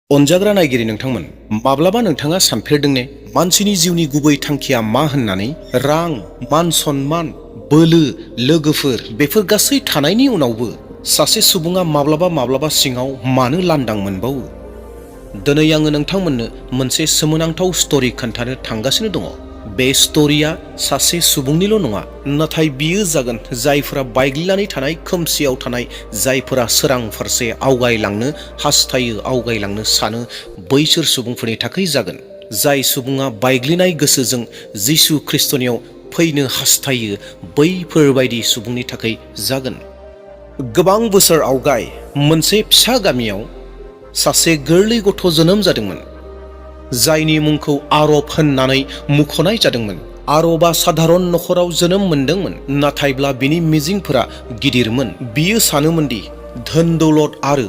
अनजाग्रा नायगिरि नोंथांमोन, माब्लाबा नोंथाङा सानफेरदों ने मानसिनि जिउनि गुबै थांखिया मा होननानै? रां, मान सन्मान, बोलो, लोगोफोर बेफोर गासै थानायनि उनावबो सासे सुबुङा माब्लाबा सिङाव मानो लांदां मोनबावो? दिनै आङो नोंथांमोननो मोनसे सोमोनांथाव स्ट'रि खोन्थानो थांगासिनो दङ। बे स्ट'रिया सासे सुबुंनिल' नङा, नाथाय बियो जागोन जायफोरा बायग्लिनानै थानाय खोमसियाव थानाय, जायफोरा सोरां फारसे आवगायलांनो हास्थायो, आवगायलांनो सानो, बैसोर सुबुंफोरनि थाखाय जागोन। जाय सुबुङा बायग्लिनाय गोसोजों जिसु ख्रिस्टनियाव फैनो हास्थायो, बैफोरबायदि सुबुंनि थाखाय जागोन। गोबां बोसोर आवगाय मोनसे फिसा गामियाव सासे गोरलै गथ' जोनोम जादोंमोन, जायनि मुंखौ आरब होननानै मुंख'नाय जादोंमोन। आरबा साधारन नखराव जोनोम मोनदोंमोन, नाथायब्ला बिनि मिजिंफोरा गिदिरमोन। बियो सानोमोनदि धोन दौलत आरो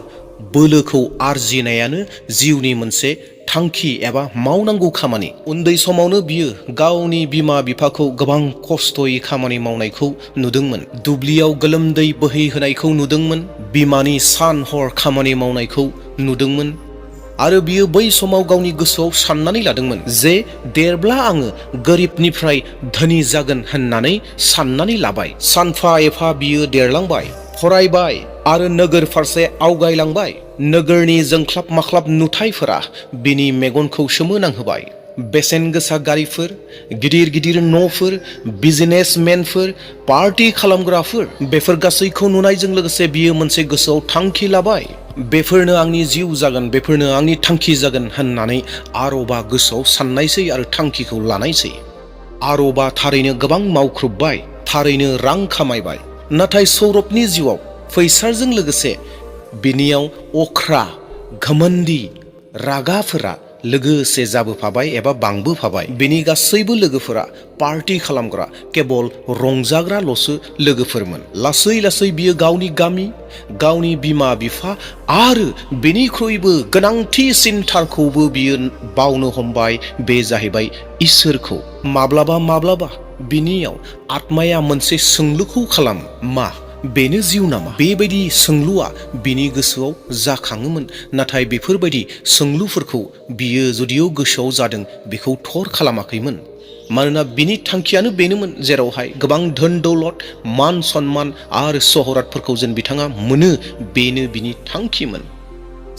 बोलोखौ आरजिनायानो जिउनि मोनसे थांखि एबा मावनांगौ खामानि। उन्दै समावनो बियो गावनि बिमा बिफाखौ गोबां खस्थ'यै खामानि मावनायखौ नुदोंमोन। दुब्लियाव गोलोमदै बोहैहोनायखौ नुदोंमोन, बिमानि सान हर खामानि मावनायखौ नुदोंमोन। आरो बियो बै समाव गावनि गोसोआव साननानै लादोंमोन जे देरब्ला आङो गोरिबनिफ्राय धोनि जागोन होननानै साननानै लाबाय। सानफा एफा बियो देरलांबाय, फरायबाय आरो नोगोर फारसे आवगायलांबाय। नोगोरनि जोंख्लाब माख्लाब नुथायफोरा बिनि मेगनखौ सोमोनांहोबाय। बेसेन गोसा गारिफोर, गिदिर गिदिर न'फोर, बिजनेसमेनफोर, पार्टि खालामग्राफोर, बेफोर गासैखौ नुनायजों लोगोसे बियो मोनसे गोसोआव थांखि लाबाय। बेफोरनो आंनि जिउ जागोन, बेफोरनो आंनि थांखि जागोन होननानै आरबा गोसोआव साननायसै आरो थांखिखौ लानायसै। आरबा थारैनो गोबां मावख्रुबबाय, थारैनो रां खामायबाय। नाथाय सौरभनि जिउआव फैसाजों लोगोसे बिनियाव अख्रा, घमण्डी, रागाफोरा लोगोसे जाबोफाबाय एबा बांबोफाबाय। बिनि गासैबो लोगोफोरा पार्टि खालामग्रा, केबल रंजाग्राल'सो लोगोफोरमोन। लासै लासै बियो गावनि गामि, गावनि बिमा बिफा आरो बेनिख्रुइबो गोनांथिसिनथारखौबो बियो बावनो हमबाय, बे जाहैबाय इसोरखौ। माब्लाबा बिनियाव आत्माया मोनसे सोंलुखौ खालामो, मा बेनो जिउ नामा? बेबायदि सोंलुआ बिनि गोसोआव जाखाङोमोन। नाथाय बेफोरबायदि सोंलुफोरखौ बियो जुदियो गोसोआव जादों, बेखौ थर खालामाखैमोन। मानोना बिनि थांखियानो बेनोमोन जेरावहाय गोबां धोन दौलत, मान सन्मान आरो शहरतफोरखौ जों बिथाङा मोनो, बेनो बिनि थांखिमोन।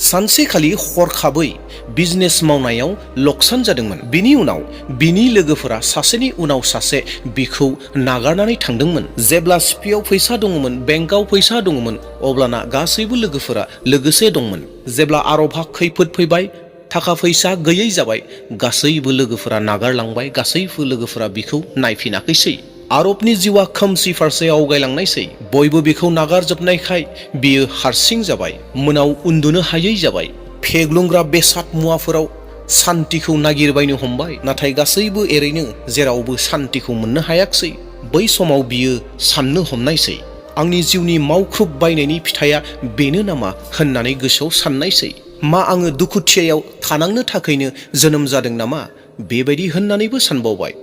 सानसेखालि हरखाबै बिजनेस मावनायाव लकसान जादोंमोन। बिनि उनाव बिनि लोगोफोरा सासेनि उनाव सासे बिखौ नागारनानै थांदोंमोन। जेब्ला सिपियाव फैसा दङमोन, बेंकआव फैसा दङमोन, अब्लाना गासैबो लोगोफोरा लोगोसे दंमोन। जेब्ला आरबहा खैफोद फैबाय, थाखा फैसा गैयै जाबाय, गासैबो लोगोफोरा नागारलांबाय, गासैबो लोगोफोरा बिखौ नायफिनाखैसै। आरबनि जिउआ खोमसि फारसे आवगायलांनायसै। बयबो बिखौ नागारजोबनायखाय बियो हारसिं जाबाय, मोनाव उन्दुनो हायै जाबाय। फेग्लुंग्रा बेसाद मुवाफोराव सान्तिखौ नागिरबायनो हमबाय, नाथाय गासैबो एरैनो जेरावबो सान्तिखौ मोननो हायाखसै। बै समाव बियो साननो हमनायसै, आंनि जिउनि मावख्रुब बायनायनि फिथाइया बेनो नामा होननानै गोसोआव साननायसै। मा आङो दुखुथियायाव थानांनो थाखायनो जोनोम जादों नामा? बेबायदि होननानैबो सानबावबाय।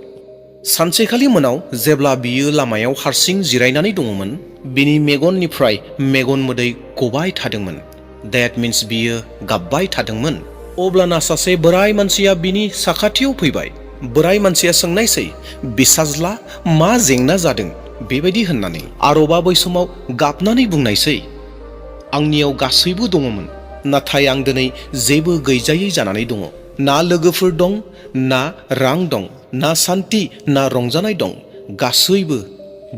सानसेखालि मोनाव जेब्ला बियो लामायाव हारसिं जिरायनानै दङमोन, बिनि मेगननिफ्राय मेगन मोदै गबाय थादोंमोन। देट मिन्स बियो गाबबाय थादोंमोन। अब्लाना सासे बोराय मानसिया बिनि साखाथियाव फैबाय। बोराय मानसिया सोंनायसै, बिसाज्ला मा जेंना जादों? बेबायदि होननानै। आरबा बै समाव गाबनानै बुंनायसै, आंनियाव गासैबो दङमोन, नाथाय आं दिनै जेबो गैजायै जानानै दङ। ना लोगोफोर दं, ना रां दं, ना सान्ति, ना रंजानाय दं। गासैबो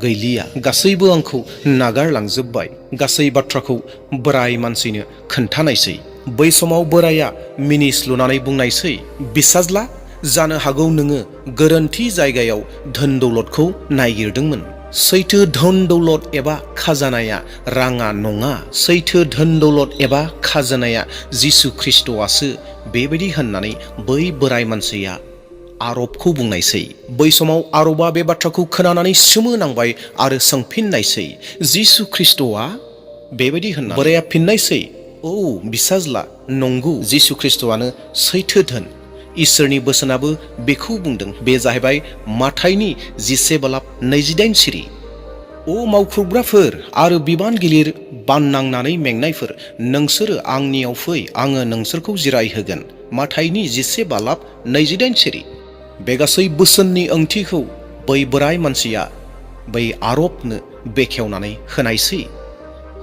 गैलिया, गासैबो आंखौ नागारलांजोब्बाय। गासै बाथ्राखौ बोराय मानसिनो खोन्थानायसै। बै समाव बोराया मिनिस्लुनानै बुंनायसै, बिसाज्ला जानो हागौ नोङो गोरोन्थि जायगायाव धोन दौलतखौ नागिरदोंमोन। सैथो धोन दौलत एबा खाजानाया राङा नङा। सैथो धोन दौलत एबा खाजानाया जिसु ख्रिस्टआसो। बेबायदि होननानै बै बोराय मानसिया आरबखौ बुंनायसै। बै समाव आरबा बे बाथ्राखौ खोनानानै सोमोनांबाय आरो सोंफिननायसै, जिसु ख्रिस्टआ? बेबायदि होनना बोराया फिननायसै, औ बिसाज्ला, नंगौ, जिसु ख्रिस्टआनो सैथो धोन। इसोरनि बोसोनाबो बेखौ बुंदों। बे जाहैबाय माथाइनि 11:28 सिरि। ओ मावख्रुबग्राफोर आरो बिबान गिलिर बाननांनानै मेंनायफोर, नोंसोरो आंनियाव फै, आङो नोंसोरखौ जिरायहोगोन। माथाइनि 11:22। बे गासै बोसोननि ओंथिखौ बै बोराय मानसिया बै आरबनो बेखेवनानै होनायसै।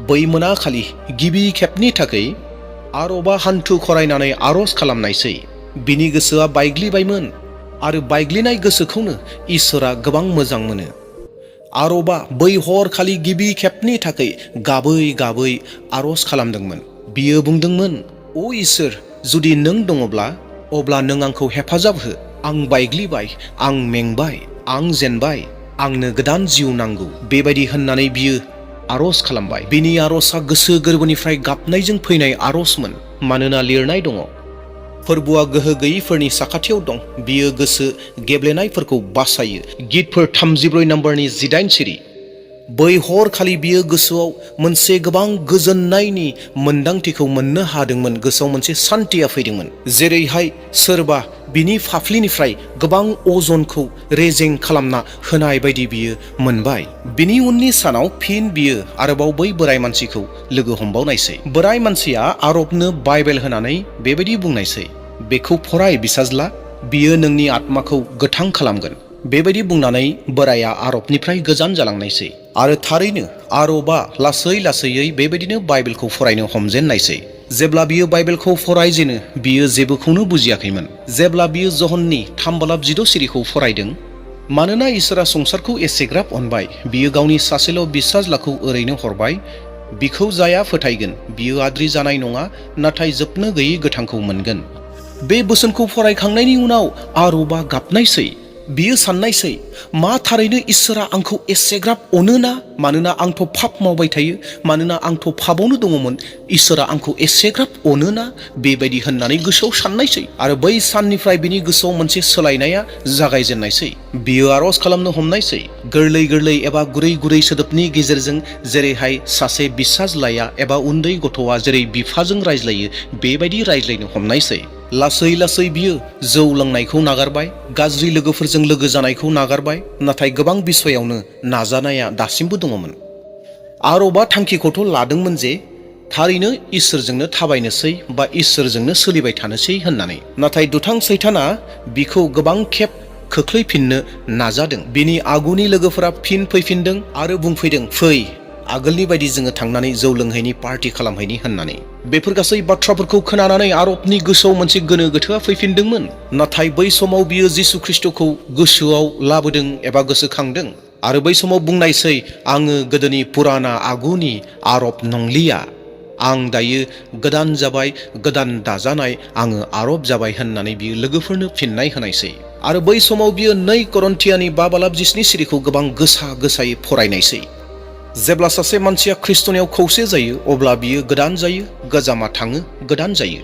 बै मोनाखालि गिबि खेबनि थाखाय आरबा हान्थु खरायनानै आरज खालामनायसै। बिनि गोसोआ बायग्लिबायमोन आरो बायग्लिनाय गोसोखौनो इसोरा गोबां मोजां मोनो। आरबा बै हरखालि गिबि खेबनि थाखाय गाबै गाबै आरज खालामदोंमोन। बियो बुंदोंमोन, "अ इसोर, जुदि नों दङब्ला अब्ला नों आंखौ हेफाजाब हो। आं बायग्लिबाय, आं मेंबाय, आं जेनबाय, आंनो गोदान जिउ नांगौ।" बेबायदि होननानै बियो आरज खालामबाय। बिनि आरजआ गोसो गोरबोनिफ्राय गाबनायजों फैनाय आरजमोन। मानोना लिरनाय दङ, फोरबोआ गोहो गैयैफोरनि साखाथियाव दं, बियो गोसो गेब्लेनायफोरखौ बासायो। गितफोर 34:18। बै हरखालि बियो गोसोआव मोनसे गोबां गोजोननायनि मोन्दांथिखौ मोननो हादोंमोन। गोसोआव मोनसे सान्थिया फैदोंमोन। जेरैहाय सोरबा बिनि फाफ्लिनिफ्राय गोबां अजनखौ रेजें खालामना होनाय बायदि बियो मोनबाय। बिनि उननि सानाव फिन बियो आरोबाव बै बोराय मानसिखौ लोगो हमबावनायसै। बोराय मानसिया आरबनो बाइबेल होनानै बेबायदि बुंनायसै, "बेखौ फराय बिसाज्ला, बियो नोंनि आत्माखौ गोथां खालामगोन।" बेबायदि बुंनानै बोराया आरबनिफ्राय गोजान जालांनायसै। आरो थारैनो आरबा लासै लासैयै बेबायदिनो बाइबेलखौ फरायनो हमजेननायसै। जेब्ला बियो बाइबेलखौ फरायजेनो बियो जेबोखौनो बुजियाखैमोन। जेब्ला बियो जहननि 3:16 फरायदों, "मानोना इसोरा संसारखौ एसेग्राब अनबाय, बियो गावनि सासेल' बिसाज्लाखौ ओरैनो हरबाय, बिखौ जाया फोथायगोन, बियो आद्रि जानाय नङा, नाथाय जोबनो गैयै गोथांखौ मोनगोन।" बे बोसोनखौ फरायखांनायनि उनाव आरबा गाबनायसै। बियो साननायसै, मा थारैनो इसोरा आंखौ एसेग्राब अनोना? मानोना आंथ' पाप मावबाय थायो, मानोना आंथ' पापावनो दङमोन, इसोरा आंखौ एसेग्राब अनोना? बेबायदि होननानै गोसोआव साननायसै। आरो बै साननिफ्राय बिनि गोसोआव मोनसे सोलायनाया जागायजेननायसै। बियो आरज खालामनो हमनायसै। गोरलै गोरलै एबा गुरै गुरै सोदोबनि गेजेरजों, जेरैहाय सासे बिसाज्लाया एबा उन्दै गथ'आ जेरै बिफाजों रायज्लायो बेबायदि रायज्लायनो हमनायसै। लासै लासै बियो जौ लोंनायखौ नागारबाय, गाज्रि लोगोफोरजों लोगो जानायखौ नागारबाय। नाथाय गोबां बिसयावनो नाजानाया दासिमबो दङमोन। आरबा थांखिखौथ' लादोंमोन जे थारैनो इसोरजोंनो थाबायनोसै बा इसोरजोंनो सोलिबाय थानोसै होननानै। नाथाय दुथां सैताना बिखौ गोबां खेब खोख्लैफिननो नाजादों। बिनि आगुनि लोगोफोरा फिन फैफिनदों आरो बुंफैदों, "फै, आगोलनि बायदि जोङो थांनानै जौ लोंहैनि, पार्टि खालामहैनि" होननानै। बेफोर गासै बाथ्राफोरखौ खोनानानै आरबनि गोसोआव मोनसे गोनो गोथोआ फैफिनदोंमोन। नाथाय बै समाव बियो जिसु ख्रिस्टखौ गोसोआव लाबोदों एबा गोसोखांदों। आरो बै समाव बुंनायसै, "आङो गोदोनि पुराना आगुनि आरब नंलिया, आं दायो गोदान जाबाय, गोदान दाजानाय, आङो आरब जाबाय" होननानै बियो लोगोफोरनो फिननाय होनायसै। आरो बै समाव बियो 2 करन्थियानि 5:17 गोबां गोसा गोसायै फरायनायसै। जेब्ला सासे मानसिया ख्रिस्टनियाव खौसे जायो अब्ला बियो गोदान जायो, गोजामा थाङो, गोदान जायो।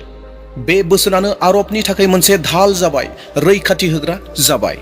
बे बोसोनानो आरबनि थाखाय मोनसे ढाल जाबाय, रैखाथि होग्रा जाबाय।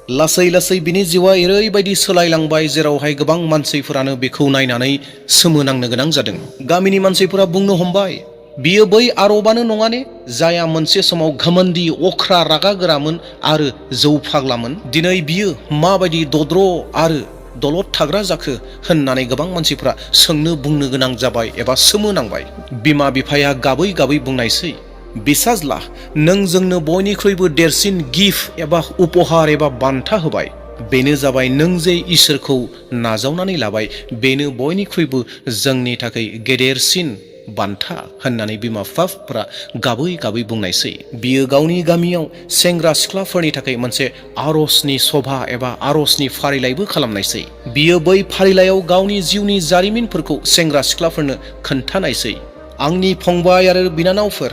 लासै लासै बिनि जिउआ ओरैबायदि सोलायलांबाय जेरावहाय गोबां मानसिफोरानो बेखौ नायनानै सोमोनांनो गोनां जादों। गामिनि मानसिफोरा बुंनो हमबाय, "बियो बै आरबानो नङा ने, जायहा मोनसे समाव घमण्डी, अख्रा, रागा गोरामोन आरो जौ फाग्लामोन? दिनै बियो माबायदि दद्र आरो दलद थाग्रा जाखो?" होननानै गोबां मानसिफ्रा सोंनो बुंनो गोनां जाबाय एबा सोमोनांबाय। बिमा बिफाया गाबै गाबै बुंनायसै, "बिसाज्ला, नों जोंनो बयनिख्रुइबो देरसिन गिफ्ट एबा उपहार एबा बान्था होबाय। बेनो जाबाय नों जे इसोरखौ नाजावनानै लाबाय, बेनो बयनिख्रुइबो जोंनि थाखाय गेदेरसिन बान्था" होननानै बिमा बिफाफोरा गाबै गाबै बुंनायसै। बियो गावनि गामियाव सेंग्रा सिख्लाफोरनि थाखाय मोनसे आरजनि सभा एबा आरजनि फारिलाइबो खालामनायसै। बियो बै फारिलाइयाव गावनि जिउनि जारिमिनफोरखौ सेंग्रा सिख्लाफोरनो खोन्थानायसै। "आंनि फंबाय आरो बिनानावफोर,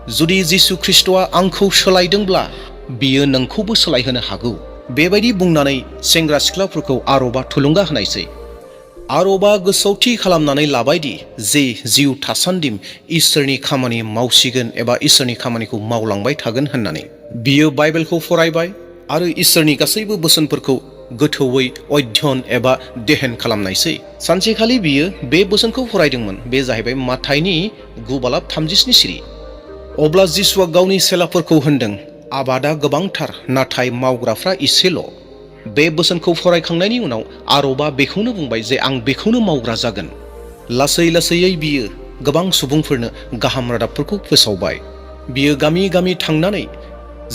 जुदि जिसु ख्रिस्टआ आंखौ सोलायदोंब्ला बियो नोंखौबो सोलायहोनो हागौ।" बेबायदि बुंनानै सेंग्रा सिख्लाफोरखौ आरबा थुलुंगा होनायसै। आरबा गोसोआव थि खालामनानै लाबायदि जे जिउ थासान्दिम इसोरनि खामानि मावसिगोन एबा इसोरनि खामानिखौ मावलांबाय थागोन होननानै। बियो बाइबेलखौ फरायबाय आरो इसोरनि गासैबो बोसोनफोरखौ गोथौयै अध्ययन एबा देहेन खालामनायसै। सानसेखालि बियो बे बोसोनखौ फरायदोंमोन। बे जाहैबाय माथाइनि 9:33। अब्ला जिसुआ गावनि चेलाफोरखौ होनदों, "आबादा गोबांथार, नाथाय मावग्राफ्रा इसेल'।" बे बोसोनखौ फरायखांनायनि उनाव आरबा बेखौनो बुंबाय जे आं बेखौनो मावग्रा जागोन। लासै लासैयै बियो गोबां सुबुंफोरनो गाहाम रादाबफोरखौ फोसावबाय। बियो गामि गामि थांनानै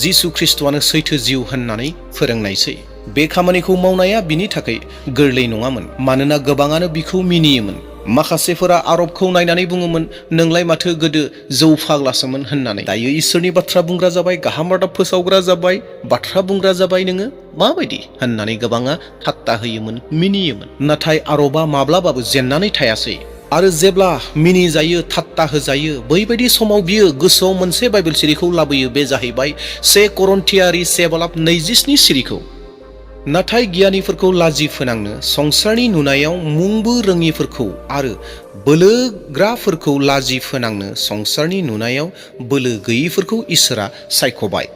जिसु ख्रिस्ट'आनो सैथो जिउ होननानै फोरोंनायसै। बे खामानिखौ मावनाया बिनि थाखाय गोरलै नङामोन, मानोना गोबाङानो बिखौ मिनियोमोन। माखासेफोरा आरबखौ नायनानै बुङोमोन, नोंलाय माथो गोदो जौ फाग्लासोमोन होननानै। दायो इसोरनि बाथ्रा बुंग्रा जाबाय, गाहाम रादाब फोसावग्रा जाबाय, बाथ्रा बुंग्रा जाबाय, नोङो माबायदि होननानै गोबाङा ठाट्टा होयोमोन, मिनियोमोन। नाथाय आरबा माब्लाबाबो जेननानै थायासै। आरो जेब्ला मिनिजायो, ठाट्टा होजायो, बैबायदि समाव बियो गोसोआव मोनसे बाइबेल सिरिखौ लाबोयो। बे जाहैबाय 1 करन्थियारि 7:27 सिरिखौ। नाथाय गियानिफोरखौ लाजि फोनांनो, संसारनि नुनायाव मुंबो रोङिफोरखौ आरो बोलोग्राफोरखौ लाजि फोनांनो, संसारनि नुनायाव बोलो गैयिफोरखौ इसोरा सायख'बाय।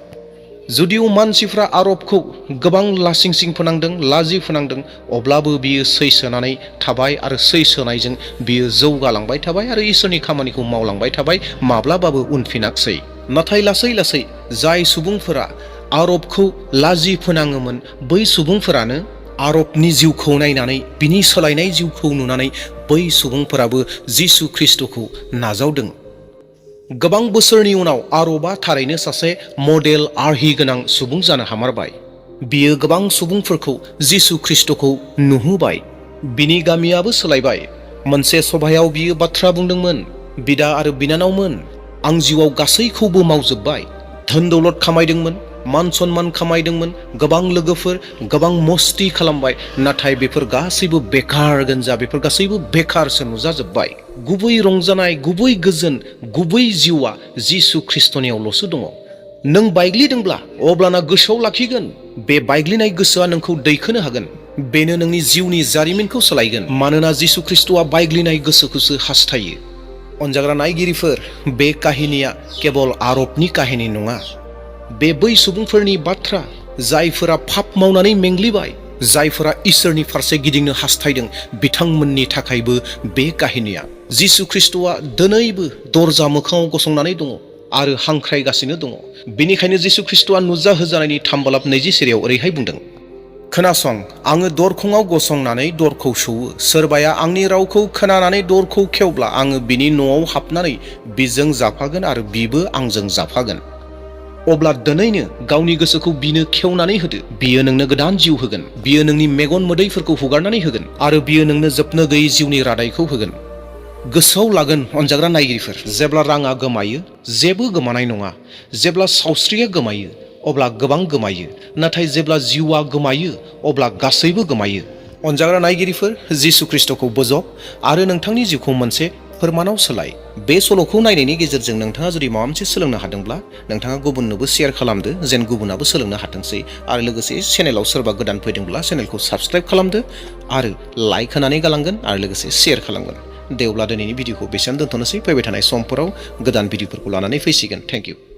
जुदिव मानसिफ्रा आरबखौ गोबां लासिंसिं फोनांदों, लाजि फोनांदों, अब्लाबो बियो सैसोनानै थाबाय आरो सैसोनायजों बियो जौगालांबाय थाबाय आरो इसोरनि खामानिखौ मावलांबाय थाबाय, माब्लाबाबो उनफिनाखसै। नाथाय लासै लासै जाय सुबुंफोरा आरबखौ लाजि फोनाङोमोन, बै सुबुंफोरानो आरबनि जिउखौ नायनानै, बिनि सोलायनाय जिउखौ नुनानै बै सुबुंफोराबो जिसु ख्रिस्ट'खौ नाजावदों। गोबां बोसोरनि उनाव आरबा थारैनो सासे मडेल आर्हि गोनां सुबुं जानो हामारबाय। बियो गोबां सुबुंफोरखौ जिसु ख्रिस्ट'खौ नुहोबाय। बिनि गामियाबो सोलायबाय। मोनसे सभायाव बियो बाथ्रा बुंदोंमोन, बिदा आरो बिनानावमोन, आं जिउआव गासैखौबो मावजोब्बाय। धोन दौलत खामायदोंमोन, मान सन्मान खामायदोंमोन, गोबां लोगोफोर, गोबां मस्ती खालामबाय, नाथाय बेफोर गासैबो बेकार गोनजा, बेफोर गासैबो बेकारसो नुजाजोब्बाय। गुबै रंजानाय, गुबै गोजोन, गुबै जिउआ जिसु ख्रिस्ट'नियावल'सो दङ। नों बायग्लिदोंब्ला अब्लाना गोसोआव लाखिगोन, बे बायग्लिनाय गोसोआ नोंखौ दैखोनो हागोन। बेनो नोंनि जिउनि जारिमिनखौ सोलायगोन, मानोना जिसु ख्रिस्ट'आ बायग्लिनाय गोसोखौसो हास्थायो। अनजाग्रा नायगिरिफोर, बे काहिनिया केबल आरबनि काहिनि नङा। बे बै सुबुंफोरनि बाथ्रा जायफोरा पाप मावनानै मेंग्लिबाय, जायफोरा इसोरनि फारसे गिदिंनो हास्थायदों, बिथांमोननि थाखायबो बे काहिनिया। जिसु ख्रिस्ट'आ दिनैबो दरजा मोखाङाव गसंनानै दङ आरो हांख्रायगासिनो दङ। बेनिखायनो जिसु ख्रिस्ट'आ नुजाहोजानायनि 3:20 सिरियाव ओरैहाय बुंदों, खोनासं, आङो दरखङाव गसंनानै दरखौ सौवो। सोरबाया आंनि रावखौ खोनानानै दरखौ खेवब्ला आङो बिनि न'आव हाबनानै बिजों जाफागोन आरो बिबो आंजों जाफागोन। अब्ला दिनैनो गावनि गोसोखौ बिनो खेवनानै होदो। बियो नोंनो गोदान जिउ होगोन। बियो नोंनि मेगन मोदैफोरखौ हुगारनानै होगोन आरो बियो नोंनो जोबनो गैयै जिउनि रादायखौ होगोन। गोसोआव लागोन अनजाग्रा नायगिरिफोर, जेब्ला राङा गोमायो, जेबो गोमानाय नङा। जेब्ला सावस्रिया गोमायो, अब्ला गोबां गोमायो। नाथाय जेब्ला जिउआ गोमायो, अब्ला गासैबो गोमायो। अनजाग्रा नायगिरिफोर, जिसु ख्रिस्ट'खौ बोजब आरो नोंथांनि जिउखौ मोनसे फोरमानाव सोलाय। बे सल'खौ नायनायनि गेजेरजों नोंथाङा जुदि माबा मोनसे सोलोंनो हादोंब्ला, नोंथाङा गुबुननोबो शेयार खालामदो, जेन गुबुनाबो सोलोंनो हाथोंसै। आरो लोगोसे चेनेलाव सोरबा गोदान फैदोंब्ला चेनेलखौ साबस्क्राइब खालामदो आरो लाइक होनानै गालांगोन आरो लोगोसे शेयार खालामगोन। दे अब्ला दिनैनि भिडिअखौ बेसेबां दोनथ'नोसै। फैबाय थानाय समफोराव गोदान भिडिअफोरखौ लानानै फैसिगोन। Thank you.